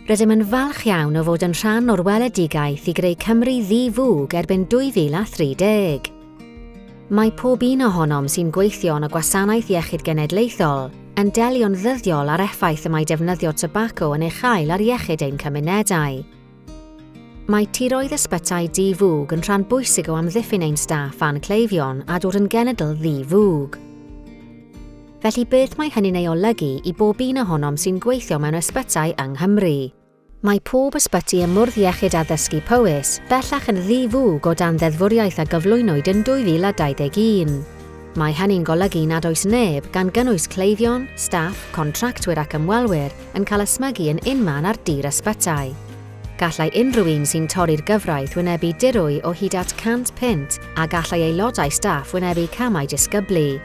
Rydym yn falch iawn o fod yn rhan o'r weledigaeth i greu Cymru ddi-fwg erbyn 2030. Mae pob un ohonom sy'n gweithio yn y Gwasanaeth Iechyd Genedlaethol yn delio'n ddyddiol â'r effaith y mae defnyddio tybaco yn ei chael ar iechyd ein cymunedau. Mae tiroedd ysbytai di-fwg yn rhan bwysig o amddiffyn ein staff a'n cleifion a dod yn genedl ddi-fwg. Felly beth mae hynny'n ei olygu i bob un ohonom sy'n gweithio mewn ysbytai yng Nghymru? Mae pob ysbyty ym Mwrdd Iechyd Addysgu Powys bellach yn ddi-fwg o dan ddeddfwriaeth a gyflwynwyd yn 2021. Mae hynny'n golygu nad oes neb, gan gynnwys cleifion, staff, contractwyr ac ymwelwyr, yn cael ysmygu yn unman ar dir ysbytai. Gallai unrhyw un sy'n torri'r gyfraith wynebu dirwy o hyd at 100 punt a gallai aelodau staff wynebu camau disgyblu.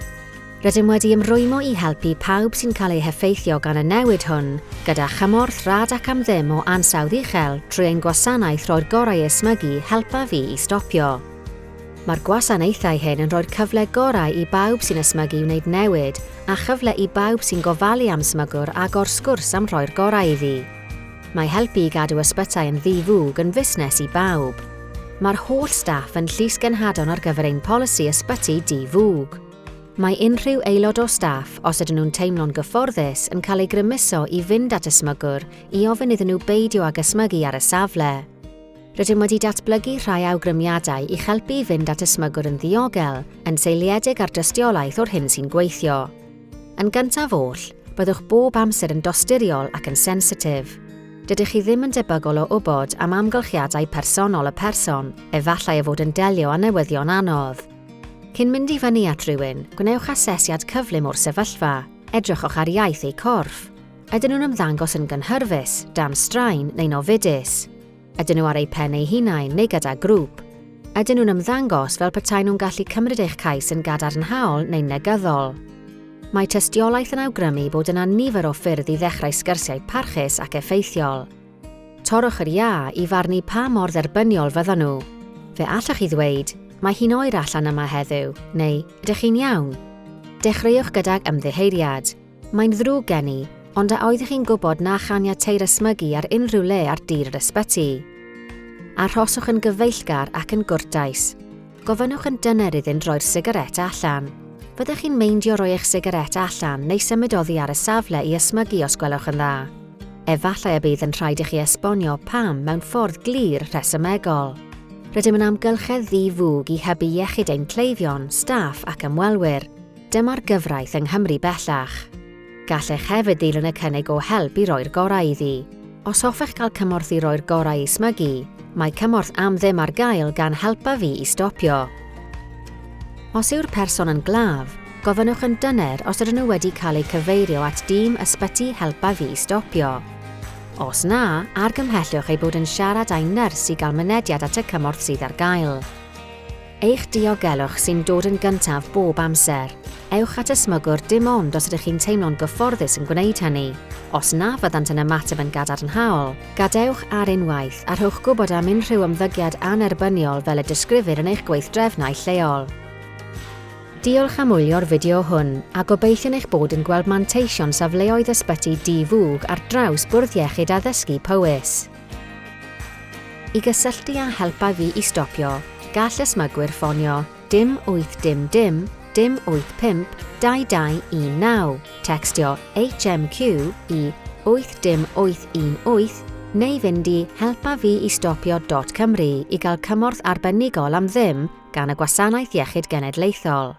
Rydym wedi ymrwymo i helpu pawb sy'n cael eu heffeithio gan y newid hwn, gyda chymorth rhad ac am ddim o ansawdd uchel trwy ein gwasanaeth rhoi'r gorau i ysmygu Helpa Fi i Stopio. Mae'r gwasanaethau hyn yn rhoi'r cyfle gorau i bawb sy'n ysmygu wneud newid a chyfle i bawb sy'n gofalu am smygwr agor sgwrs am rhoi'r gorau iddi. Mae helpu i gadw ysbytai yn ddi-fwg yn fusnes i bawb. Mae'r holl staff yn llys genhadon ar gyfer ein polisi ysbyty di-fwg. Mae unrhyw aelod o staff, os ydyn nhw'n teimlo'n gyfforddus, yn cael eu grymuso i fynd at y smygwr i ofyn iddyn nhw beidio ag ysmygu ar y safle. Rydym wedi datblygu rhai awgrymiadau i'ch helpu i fynd at y smygwr yn ddiogel, yn seiliedig ar dystiolaeth o'r hyn sy'n gweithio. Yn gyntaf oll, byddwch bob amser yn dosturiol ac yn sensitif. Dydych chi ddim yn debygol o wybod am amgylchiadau personol y person, efallai ei fod yn delio â newyddion anodd. Cyn mynd i fyny at rywun, gwnewch asesiad cyflym o'r sefyllfa, edrychwch ar iaith eu corff. Ydyn nhw'n ymddangos yn gynhyrfus, dan straen neu'n ofidus? Ydyn nhw ar eu pen eu hunain neu gyda grŵp? Ydyn nhw'n ymddangos fel petai nhw'n gallu cymryd eich cais yn gadarnhaol neu'n negyddol? Mae tystiolaeth yn awgrymu bod yna nifer o ffyrdd i ddechrau sgyrsiau parchus ac effeithiol. Torrwch yr iâ i farnu pa mor dderbyniol fyddan nhw. Fe allwch chi ddweud, 'Mae hi'n oer allan yma heddiw', neu 'Ydych chi'n iawn? Dechreuwch gydag ymddiheuriad. Mae'n ddrwg gen i, ond a oeddech chi'n gwybod na chaniateir ysmygu ar unrhyw le ar dir yr ysbyty? Arhoswch yn gyfeillgar ac yn gwrtais. Gofynnwch yn dyner iddynt roi'r sigarét allan. Fyddech chi'n meindio rhoi eich sigarét allan neu symud oddi ar y safle i ysmygu os gwelwch yn dda? Efallai y bydd yn rhaid i chi esbonio pam mewn ffordd glir, rhesymegol. Rydym yn amgylchedd ddi-fwg i hybu iechyd ein cleifion, staff ac ymwelwyr. Dyma'r gyfraith yng Nghymru bellach. Gallech hefyd ddilyn y cynnig o help i roi'r gorau iddi. Os hoffech gael cymorth i roi'r gorau i smygu, mae cymorth am ddim ar gael gan Helpa Fi i Stopio. Os yw'r person yn glaf, gofynnwch yn dyner os ydyn nhw wedi cael eu cyfeirio at dîm ysbyty Helpa Fi i Stopio. Os na, argymhellwch eu bod yn siarad â'u nyrs i gael mynediad at y cymorth sydd ar gael. Eich diogelwch sy'n dod yn gyntaf bob amser. Ewch at y smygwr dim ond os ydych chi'n teimlo'n gyfforddus yn gwneud hynny. Os na fyddant yn ymateb yn gadarnhaol, gadewch ar unwaith a rhowch gwybod am unrhyw ymddygiad annerbyniol fel y disgrifir yn eich gweithdrefnau lleol. Diolch am wylio'r fideo hwn, a gobeithiwn eich bod yn gweld manteision safleoedd ysbyty di-fwg ar draws Bwrdd Iechyd Addysgu Powys. I gysylltu â Helpa Fi i Stopio, gall ysmygwyr ffonio dim 8 dim dim dim 8 5 2 2 1 9, tecstio HMQ i 8 dim 8 1 8 neu fynd i helpafiistopio dot cymru i gael cymorth arbenigol am ddim gan y Gwasanaeth Iechyd Genedlaethol.